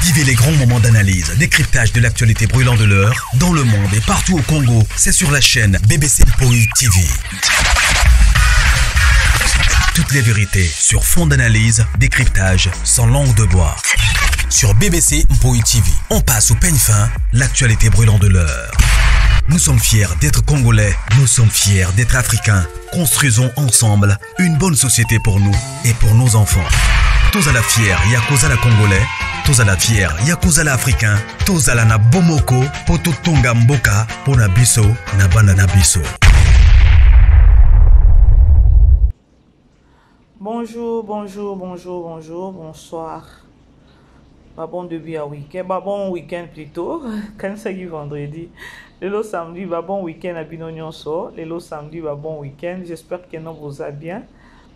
Vivez les grands moments d'analyse, décryptage de l'actualité brûlante de l'heure, dans le monde et partout au Congo. C'est sur la chaîne BBC Mpoi TV. Toutes les vérités sur fond d'analyse, décryptage, sans langue de bois. Sur BBC Mpoi TV, on passe au peigne fin l'actualité brûlante de l'heure. Nous sommes fiers d'être Congolais, nous sommes fiers d'être Africains. Construisons ensemble une bonne société pour nous et pour nos enfants. Tous à la fière, Yakoza la Congolais, tous à la fière, Yakoza la Africain, tous à la na Bomoko, Poto Tonga Mboka, Pona Biso, na Bana na Biso. Bonjour, bonjour, bonjour, bonjour, bonsoir. Bah bon début à week-end, bah bon week-end plutôt. Quand c'est vendredi. Lelo samedi, bah bon week-end à bino nyonso. Lelo samedi, bah bon week-end. J'espère que nous vous a bien.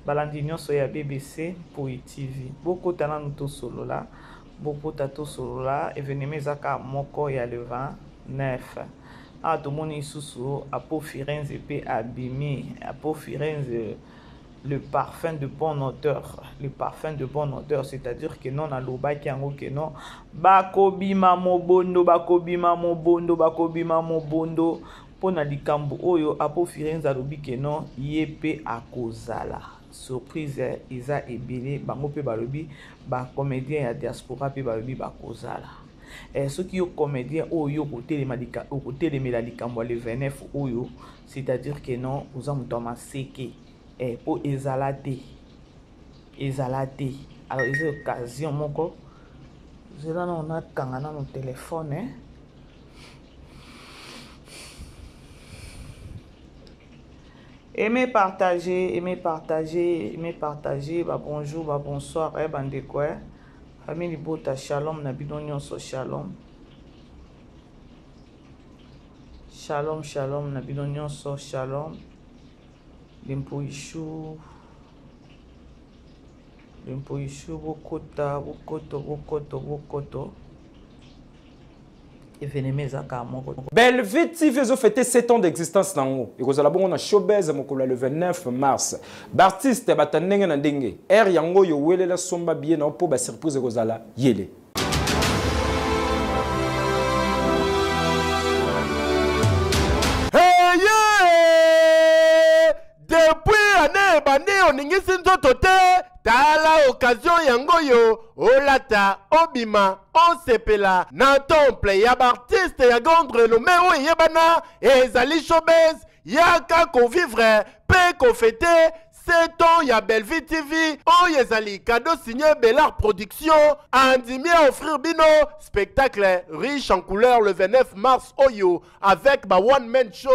Balandi nyonso ya BBC Mpoi TV. Bokota nanu tosolola. Bokota tosolola. Événement ezaka moko ya le 29. Ah, tomoni lisusu Apo Firenze pe abimi. Apo Firenze le parfum de bonne odeur, le parfum de bonne odeur, c'est-à-dire que non alobaki yango que non bakobima mobondo, bakobima mobondo, bakobima mobondo mpo na likambo oyo Apo Firenze alobi que non ye pe akozala. Surprise eza ebele, bango pe balobi ba comédien ya diaspora pe balobi bakozala. Soki yo comédien oyo okotelema lika, okotelemela likambo ya le 29 oyo, c'est-à-dire que non oza moto ya maseke. Po ezala te, ezala te. Alors eza occasion moko, zela nano nakanga nano téléphone, eh. Aimez partager, aimez partager, aimez partager. Ba bonjour, ba bonsoir, eh, bandeko, eh. Famille Libota, shalom na bino nyonso, shalom. Shalom, shalom na bino nyonso, shalom. Limpoishu, Limpoishu, bokota, bokoto, bokoto, bokoto. Événement ezaka moko. Bellevue TV ezo fêter 7 ans d'existence nango. Ekozala bongo na Showbuzz mokolo le 29 mars. Ba artiste bata ndenge na ndenge. Air yango yo welela somba billet na po ba surprise ekozala yele. Hey yeah! Depuis année ebandi oningisi nzoto te, tala occasion yango yo olata obima osepela na temple ya ba artiste ya grande renommée oyo eyebana ezali Showbuzz. Yaka kovivre pe kofete 7 ans ya Bellevue TV oyo ezali cadeau signé Bellard Production andimi à offrir bino spectacle riche en couleur le 29 mars oyo avec ba one man show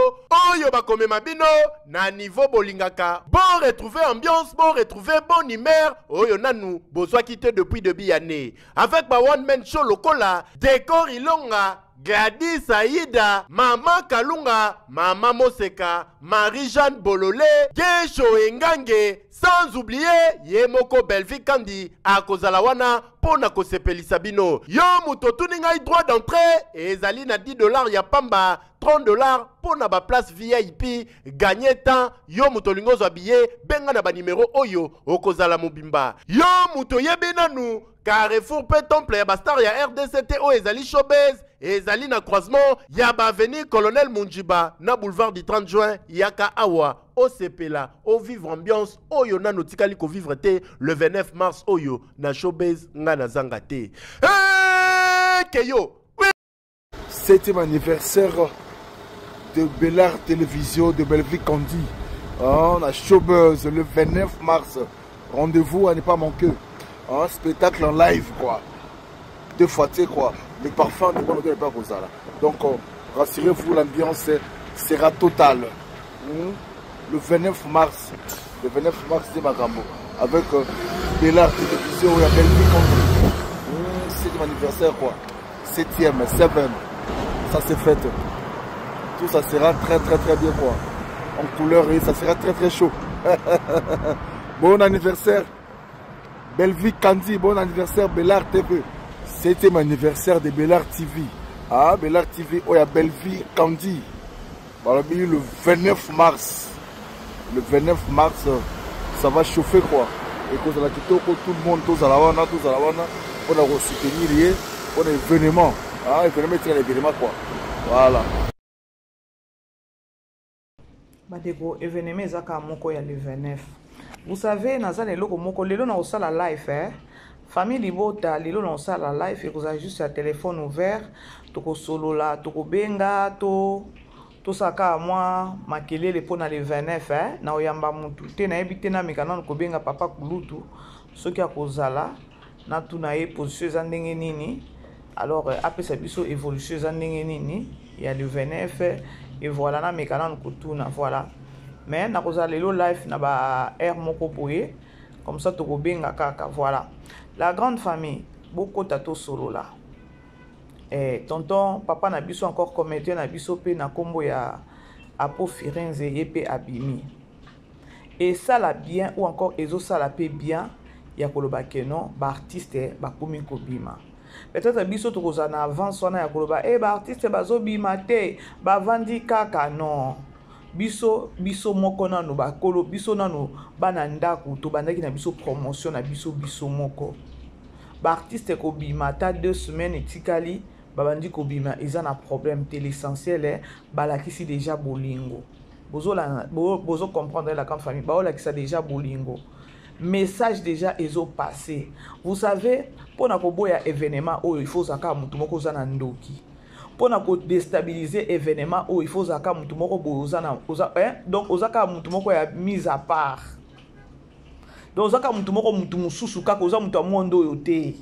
oyo bakomema bino na niveau bolingaka. Bon retrouver ambiance, bon retrouver bonne humeur oyo nanu bozwaki te depuis début année avec ba one man show lokola Décor Ilonga, Gladys Aïda, Mama Kalunga, Mama Moseka, Marie-Jeanne Bololé, Gesho Engange, sans oublier Yemoko Bellevue Kandi akozala wana pona kosepelisa bino. Yo moto otuni ngai droit d'entrée ezali na 10$ ya pamba, 30$ pona ba place VIP. Gagner temps, yo moto olingi ozwa billet, benga na ba numéro oyo okozala mobimba. Yo moto oyebi nanu Carrefour pe temple ya ba star ya RDCT oyo ezali Showbuzz, ezali na croisement ya ba avenue Colonel Munjiba na boulevard du 30 juin. Yaka awa osepela, o vivre ambiance oyo nanu otikali ko vivre te le 29 mars oyo na Showbuzz nga nazanga te. Hey, keyo. 7e anniversaire de Bellard Télévision de Bellevue Candy. Hein, la Showbuzz le 29 mars. Rendez-vous à ne pas manquer. Hein, spectacle en live quoi. Deux fois tu sais quoi. Le parfum de bon odeur pas Rosala. Donc rassurez-vous, l'ambiance sera totale. Le 29 mars. Le 29 mars c'est Magambo. Avec Bellard Télévision et Bellevue Candy. 7e anniversaire quoi. 7e, 7. Ça c'est fait. Tout ça sera très très très bien quoi. En couleur et ça sera très très chaud. Bon anniversaire Bellevue Candy, bon anniversaire Bellard TV. 7e anniversaire de Bellard TV. Ah, Bellard TV, oh, il y a Bellevue Candy. Voilà, le 29 mars. Le 29 mars, ça va chauffer quoi. Ekozala kitoko, tout le monde tozala wana, tozala wana mpona kosoutenir ye mpona événement. Ah, événement etikala événement quoi. Voilà. Bandeko, événement eza kaka moko ya le 29. Vous savez, naza na eloko moko lelo na kosala live, eh? Famille libota, lelo na kosala live, ekozala juste ya téléphone ouvert, tokosolola, tokobenga, to tosala kaka mwa makelele mpo na le 29, eh? Na oyamba mutu te, nayebi te, nameka nanu kobenga papa Kulutu soki akozala, natuna ye position eza ndenge nini. Alors apesa biso évolution eza ndenge nini ya le 29, et voilà, nameka nanu kotuna, voilà. Mais nakozala lelo live na ba heure moko boye, comme ça tokobenga kaka, voilà. La grande famille, bokota tosolola. Tonton papa na biso encore comédien na biso pe na kombo ya Apo Firenze, ye pe abimi. Et ça la bien ou encore ezosala pe bien ya koloba ke non, ba artiste bakomi kobima. Peut-être biso tokozala na avance wana ya koloba, ba artiste bazobima te, bavandi kaka, non. Biso, biso moko nanu bakolo, biso nanu bana ndaku, tobandaki na biso promotion na biso, biso moko. Ba artiste kobima ata 2 semaines etikali, babandi kobima, eza na problème te. L'essentiel, balakisi déjà bolingo. Bozo comprendre la grande famille, baolakisa déjà bolingo. Message déjà ezo passé. Vous savez, pona koboya événement oyo, il faut zaka mutu moko oza na ndoki. Pona ko déstabiliser événement oyo, il faut zaka mutu moko boyo oza na, oza, hein? Donc oza kaka mutu moko ya mise à part. Donc oza kaka mutu moko, mutu mosusu kaka, oza mutu ya monde oyo te.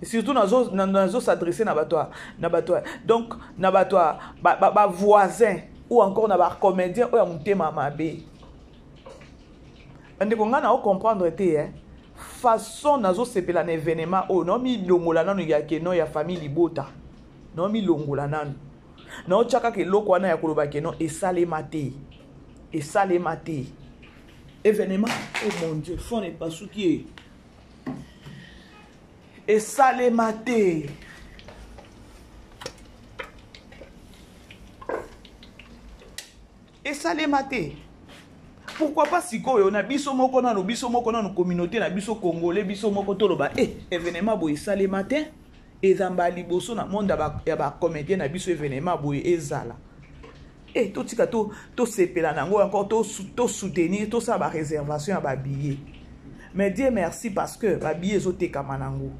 Surtout nazo s'adresser na bato ya, na bato ya, donc na bato ya, ba, ba, ba voisin ou encore na ba comédien oyo ya motema mabe. Bandeko, nga na comprendre te, hein. Façon nazo sepela na événement oyo, na milongola nanu ya keno ya famille libota. Na milongola nanu. Na otya kaka eloko wana ya koloba keno esalema te. Esalema te. Événement, oh mon Dieu, fond epasuki. Esalema te. Esalema te. Pourquoi pas sikoyo na biso moko nanu, biso moko nanu communauté na biso congolais, biso moko toloba, événement boye esalema te. Ezamba liboso na monde ya ba comédien na biso événement boye ezala. Totika to sepela nango encore, to soutenir, tosala ba réservation ya ba billets. Mais Dieu merci parce que ba billets ezotekama nango.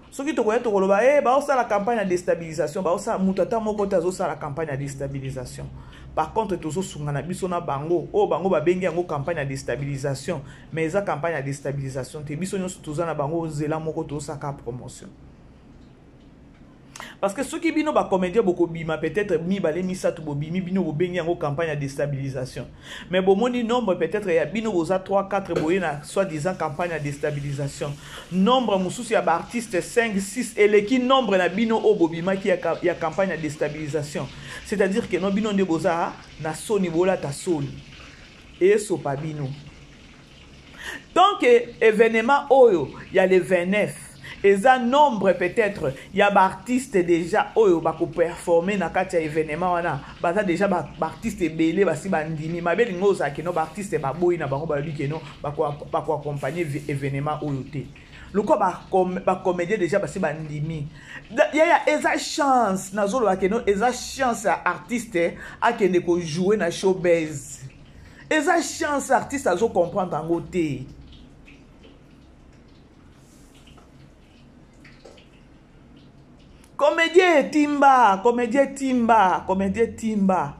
Soki tokoya tokoloba, baosala campagne ya déstabilisation, baosala moto ata moko te azosala campagne ya déstabilisation. Par contre, tozosunga na biso na bango, oyo bango babengi yango campagne ya déstabilisation, mais eza campagne ya déstabilisation te. Biso nyonso toza na bango nzela moko, tozosaka promotion. Parce que soki bino ba comédien bokobima peut-être mibale misato bobimi, bino bobengi yango campagne ya déstabilisation. Mais bomoni nombre peut-être ya bino boza 3 4 boye na soi-disant campagne ya déstabilisation. Nombre mosusu ya ba artiste 5 6 eleki nombre na bino oyo bobimaki ya campagne ya déstabilisation. C'est-à-dire que no bino nde boza na soni, bolata soni. Esopa bino. Tant que événement oyo ya le 29 eza nombre peut-être ya ba artiste déjà oyo bako performer na kati ya événement wana, baza déjà ba artiste ebele basi bandimi. Mabe lingo ozala ke no ba artiste baboyi na bango, balobi ke no bako accompagner événement oyo te. Lokwa ba comédien déjà basi bandimi. Yaya, eza chance, nazoloba ke no eza chance ya artiste akende ko jouer na showbiz. Eza chance artiste azo comprendre yango te. Comédien timba, comédien timba, comédien timba.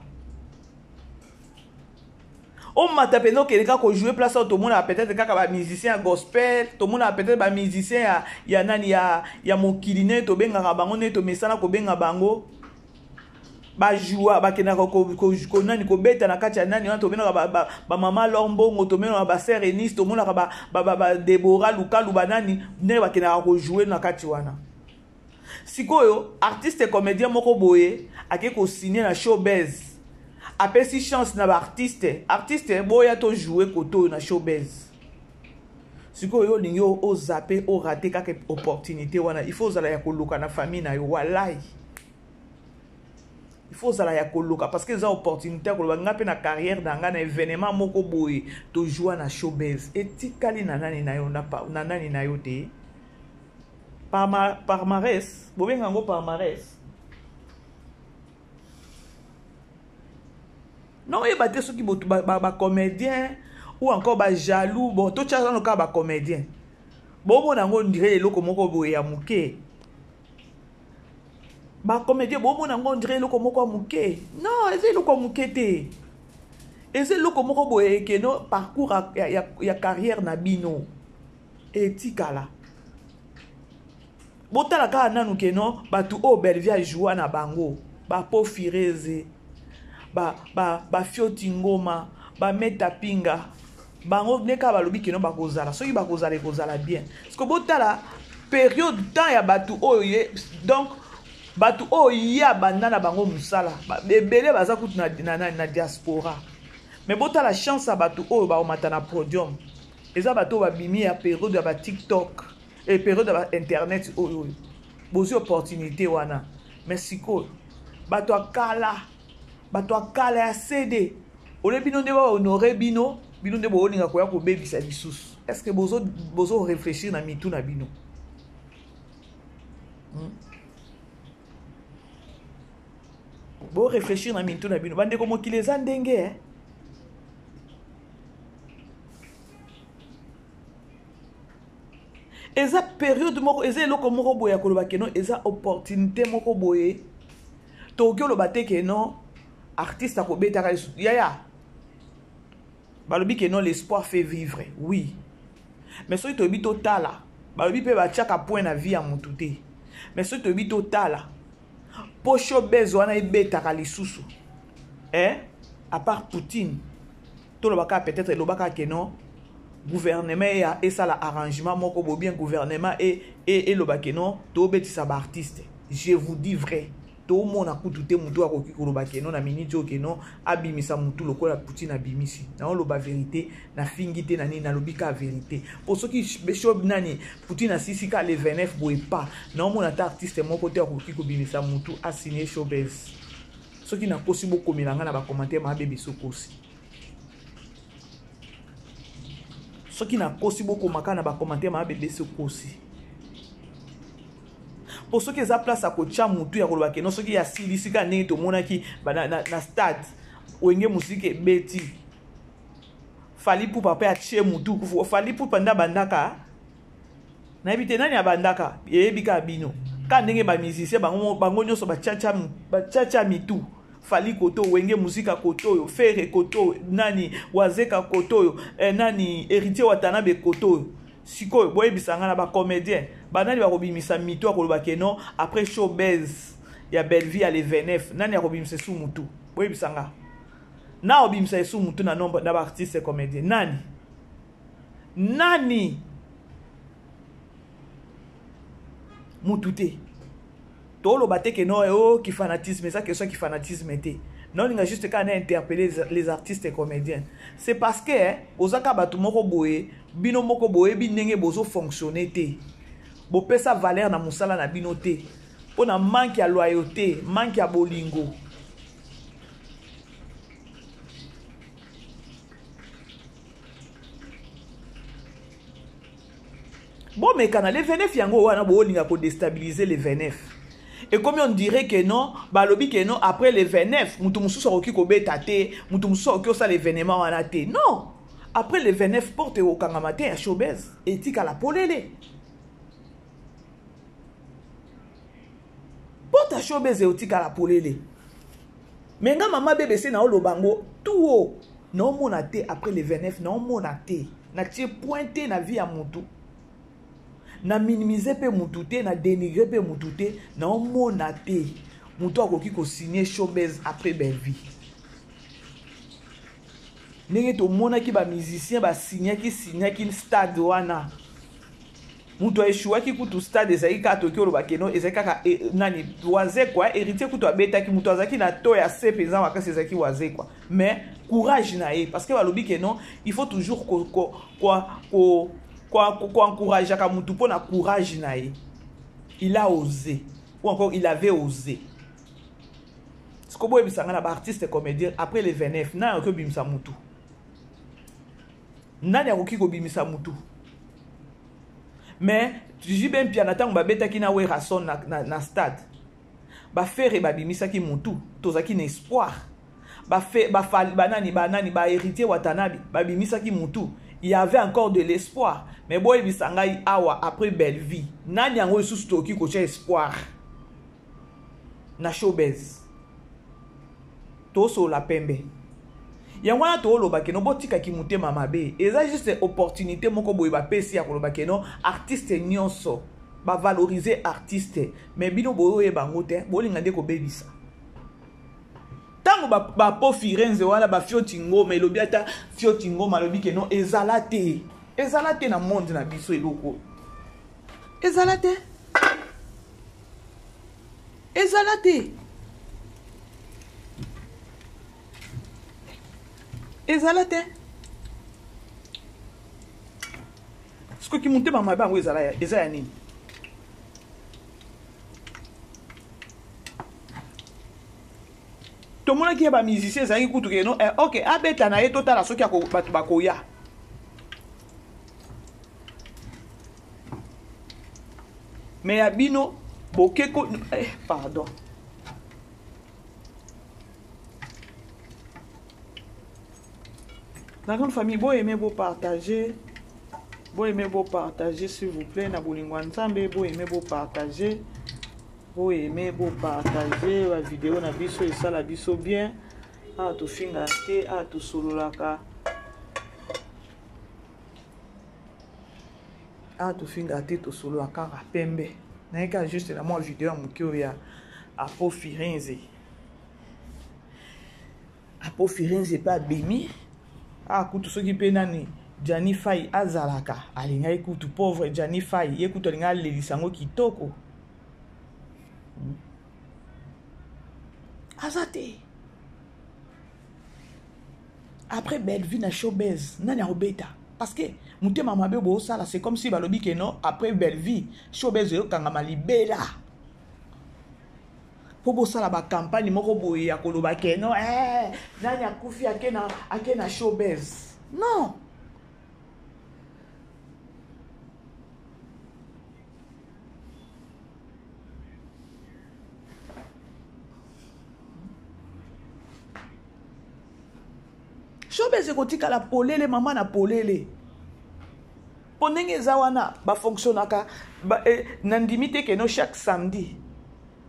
Omata mpenza okende kaka kojouer place oyo tomonaka peut-être kaka ba musicien ya gospel, tomonaka peut-être ba musicien ya nani, ya mokili nde tobengaka bango, nde tomesana kobenga bango. Ba joua, bakendaka nani, kobeta na kati ya nani wana, tomonaka ba mama Lor Mbongo, tomonaka ba sœur Eunice, tomonaka ba Deborah Lukalu, ba nani, ndenge bakendaka kojouer na kati wana. Sikoyo artiste comédien moko boye ake kosigner na showbiz, apesi chance na ba artiste, artiste boya to jouer koto oyo na showbiz. Sikoyo yo olingi ozape, orate kaka opportunité wana, il faut ozala ya koluka na famille na yo, wallahi. Il faut ozala ya koloka parce que eza opportunité ya koloba nga mpe na carrière na nga na événement moko boye tojoua na showbase etikali na nani na yo na nani na yo te palmarès bobenga yango palmarès non oyeba te soki bacomédien ba, ba ou encore bajaloux bon totya nano kaka bacomédien bomona yango ondire eloko moko boye ya moke bacomédien bomona yango ondire eloko moko ya moke non eza eloko ya moke te eza eloko moko boye ekeno parcours ya, ya, ya carrière na bino etikala botala kaka nanu keno bato oyo bellevie ajoua na bango bapo fireze bafioti ba, ba ngoma bameta pinga bango nde kaka balobi keno bakozala soki bakozala ekozala bien parceke botala periode temps ya bato oyo ye donc bato oyo ye abanda na bango mosala ebele baza kutu na, na, na, na diaspora mais botala chance ya bato oyo bakomata na podium eza bato oyo babimi ya periode ya batiktok e periode ya bainternet oyo oyo bozwi opportunité wana mais sikoyo bato ya kala bato ya kala ya cd ole bino nde bahonore bino bino nde boolinga koya kobebisa lisusu est ce que bozo, bozo réfléchir na mitu na bino hmm? bo réfléchir na mitu na bino bandeko mokili eza ndenge eh? Eza periode moko eza eloko moko boye ya koloba ke non eza opportunité moko boye tokoki oloba te ke non artiste akobetaka lisusu yaya balobi ke non l'espoir fait vivre oui mais soki toyebi totala balobi mpe batiaka point na vie ya motu te mais soki toyebi totala mpo showbase wana ebetaka lisusu eh? à part poutine toloba kaka peut-être eloba kaka ke non gouvernement eya esala arrangement moko bo bien gouvernement eloba ke non tobetisa baartiste je vous dis vrai tomona kutu te motu akoki koloba ke non na miniti oyo ke non abimisa motu lokola poutine abimisi naoloba verité nafingi te na nini nalobi kaka verité mpo soki shob nani poutine asisi kaka le 29 boye pa naomona ata artiste moko te akoki kobimisa motu asigne showbase soki nakosi bokomela ngai na bacommentaire mabebisa okosi soki nakosi bokomaka na bacommentaire mabebesa okosi mpo soki eza place ya kotya motu ya koloba keno soki asilisi kaka ndenge tomonaki na, na, na stade wenge mosika ebeti fali pupa mpe atye motu fali pupa nde abandaka nayebi te nani abandaka eyebi kaka bino kaka ndenge bamusicien bango, bango nyonso bachacha mitu fali koto wenge muzika koto oyo fere koto oyo nani wazeka koto oyo eh, nani héritier watanabe koto oyo sikoyo boyebisa ngai na bacomédien banani bakobimisa mitu akoloba ke non après show base ya bellevie ya le 29 nani akobimisa esu mutu boyebisa nga na obimisa esu mutu na nombre na baartiste comédien nani nani mutu te toloba te ke no o oh, kifanatisme eza question kifanatisme te naolinga juste kaka na interpeller les artistes et comédiens c'est parce que eh, boza kaka bato moko boye bino moko boyebi ndenge bozofonctionne te bopesa valeur na mosala na bino te mpo na manque ya loyauté manque ya bolingo bomekana le 29 yango wana boolinga kodestabilize le 29 ekomi on dirait que non balobi que non après le 29 moto mosusu akoki kobeta te moto mosusu akoki kosala événement wana te non après le 29 porte ekokangama te ya showbase etikala polele porte ya showbase eotikala polele me nga mama bbc naoloba yango tuo naomona te après le 29 naomona te natie point te na vie ya mutu na minimise mpe mutu te na dénigre mpe mutu te naomona te mutu akoki kosigne showbase après bellevie ndenge tomonaki bamusicien basignaki signaki stade wana moto aeshuwaki kutu stade ezalaki kaka toki oloba keno ezalaki kaka e, nani wazekwa héritier kutu abetaki moto azalaki na to ya se mpenza makasi ezalaki wazekwa mais courage na ye parce que balobi ke non il faut toujours koencourageaka motu mpo na courage na ye il a osé ou encore il avait osé. Siko boyebisa ngai na baartiste comédien après le 29, nani akoki kobimisa mutu? Nani akoki kobimisa mutu? Mais JB Mpiana, ntango babetaki na Werrason na stade, baFerre babimisaki mutu, tozalaki na espoir. Banani, banani, baHéritier Watanabe babimisaki mutu, il y avait encore de l'espoir. Mais boyebisa ngai awa, après Bellevie, nani yango lisusu tokoki kotia espoir na showbuzz? Tosolola pembe. Yango wana tooloba que non, botikaki motema mabe. Eza juste opportunité moko boye bapesi ya koloba que non, artiste nyonso bavaloriser artiste. Mais bino boyoyeba yango te, bolinga nde kobebisa. Ntango bapo Firenze wana, bafioti ngoma elobi, ata fioti ngoma alobi que non, ezala te, ezala te na monde na biso, eloko ezala te, ezala te, ezala te. Soki motema mabe yango eza ya nini? Tomonaki ye bamusicien ezalaki kutu que non, eh, ok, abeta na ye, totala soki bato bakoya. Mais ya bino bokeko, eh, pardon. La grande famille, boaimer, bopartager, boaimer, bopartager, s'il vous plaît. Na bolingo ya Nzambe, boaimer, bopartager, boaimer, bopartager bavideo na biso, esala biso bien. Awa tofingaka te, awa tosololaka. Awa tofingaka te, tosololaka kaka pembe. Nayeka juste na mwa video ya moke oyo ya Apo Firenze. Apo Firenze mpe abimi. Ah, kutu soki mpe nani, Jani Fai azalaka, alingaki kutu, pauvre Jani Fai, ye kutu alingaki alelisa yango kitoko. Aza te. Après Bellevue na showbuzz, nani akobeta? Parce que motema mabe bosala, c'est comme si balobi que non, après Bellevue, showbuzz eyokangama libela. Mpo bosala bacampagne moko boye ya koloba que non, eh, nani akufi ake na showbuzz. Non, showbuzz ekotikala polele, mama na polele, mpo ndenge eza wana bafonctionnaka ba, eh, nandimi te que non, chaque samedi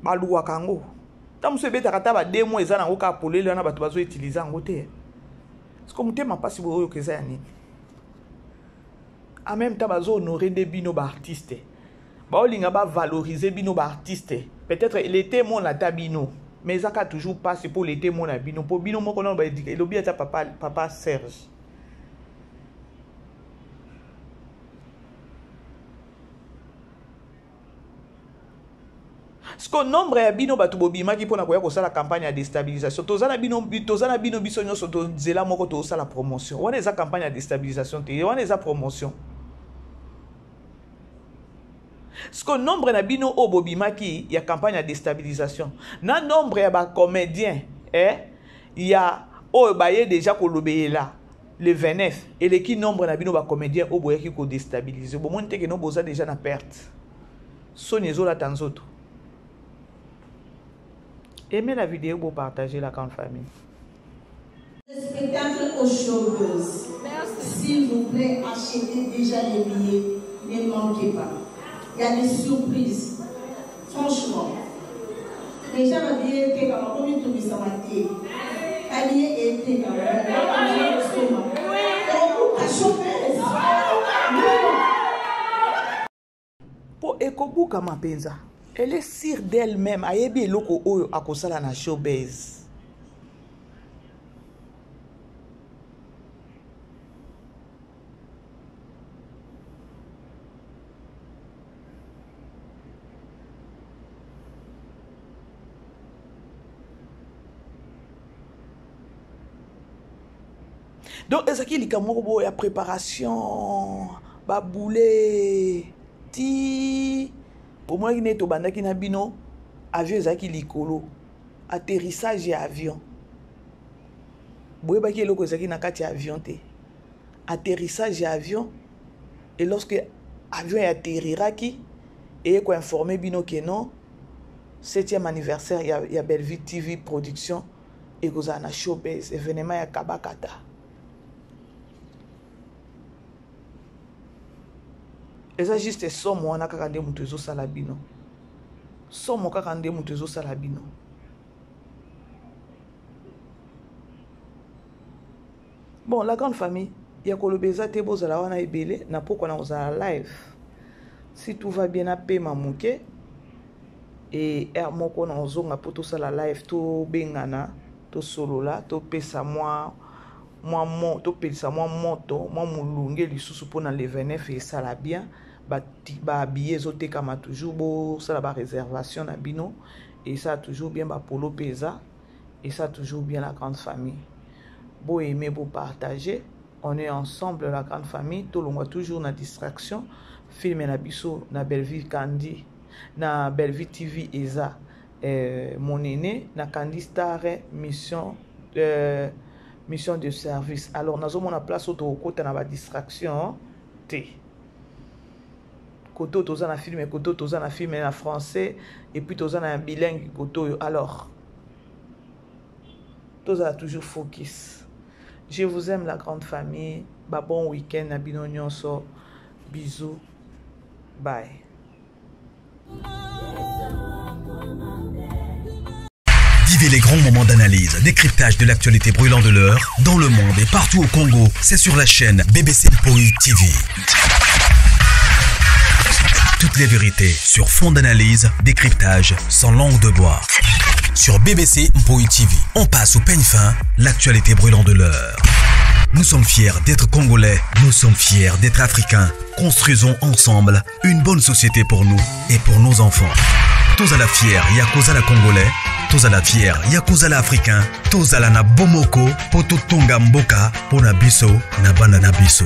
baluwaka yango. Ntango mosusu ebetaka ata ba 2 mois, eza nango kaka polele wana, bato bazoutiliser yango te. Parce que motema mpasi boye oyoka eza ya nini? En même temps bazohonorer nde bino baartiste, baolinga bavaloriser bino baartiste. Peut-être lete mona ata bino, mais eza kaka toujours mpasi mpo lete mona bino, mpo bino moko nano elobi ata papa, papa Serge. Siko nombre ya bino bato bobimaki mpona koya kosala campagne ya déstabilisation, toza na bino, toza na bino, biso nyonso nzela moko tozosala promotion wana. Eza campagne ya déstabilisation te, wana eza promotion. Siko nombre na bino oyo bobimaki ya campagne ya déstabilisation na nombre ya bacomédien, eh, ya oyo baye déjà kolobela le 29, eleki nombre na bino bacomédien oyo boyaki kodéstabiliser. Bomoni te que non, boza déjà na perte? Soni ezolata nzoto. Aimez la vidéo, bopartager, la grande famille. Spectacle aux Showbuzz. S'il vous plaît, achetez déjà les billets. Ne manquez pas. Il y a des surprises. Franchement. Déjà, ma billet était comme combien de ça m'a été. Ma billet était comme Showbuzz. Mpo ekobukama mpenza. Elle est sûre d'elle-même, ayebi eloko oyo akosala na showbuzz. Donc ezalaki likambo moko boyo ya préparation, babule ti omonaki nde tobandaki na bino. Avion ezalaki likolo. Atterrissage ya avion. Boyebaki eloko ezalaki na kati ya avion te. Atterrissage ya avion et lorsque avion ya atterriraki eye koinforme bino ke non 7e anniversaire ya, ya Bellevue TV production ekozala na showbase événement ya kabakata. Eza juste somo wana kaka nde moto ezosala bino. Somo kaka nde moto ezosala bino. Bon, la grande famille, ya koloba eza te bozala wana ebele na pokwa na kozala live. Si tout va bien apema moke et heure moko na ozonga po tosala live tobengana tosolola topesa mwa mwa mo topelisa mwa moto mwa molunge lisusu mpona le 29 esala bien babillet ezotekama toujours bosala baréservation na bino esala toujours bien bapolo mpe eza esala toujours bien la grande famille bo aimer bo partager on est ensemble la grande famille tolongwa toujours na distraction film na biso na Bellevue Candy na Bellevue TV eza euh, mon aîné na Candy Star mission euh, mission de service alors nazomona place oyo tokokota na badistraction te kote oyo toza na filme kote oyo toza na filme na français et puis toza na bilingue kote oyo alors tozala toujours focus. Je vous aime la grande famille. Ba bon week-end na bino nyonso. Bisous. Bye. Vivez les grands moments d'analyse, décryptage de l'actualité brûlante de l'heure, dans le monde et partout au Congo. C'est sur la chaîne BBC Mpoi TV. Toutes les vérités sur fond d'analyse, décryptage, sans langue de bois. Sur BBC Mpoi TV, on passe au peigne fin l'actualité brûlante de l'heure. Nous sommes fiers d'être Congolais, nous sommes fiers d'être Africains. Construisons ensemble une bonne société pour nous et pour nos enfants. Tous à la fière, Yakuza la Congolais, tous à la fière, Yakuza la Africain, tous à la na Bomoko, Poto Tonga Mboka, Pona Biso, na Bana na Biso.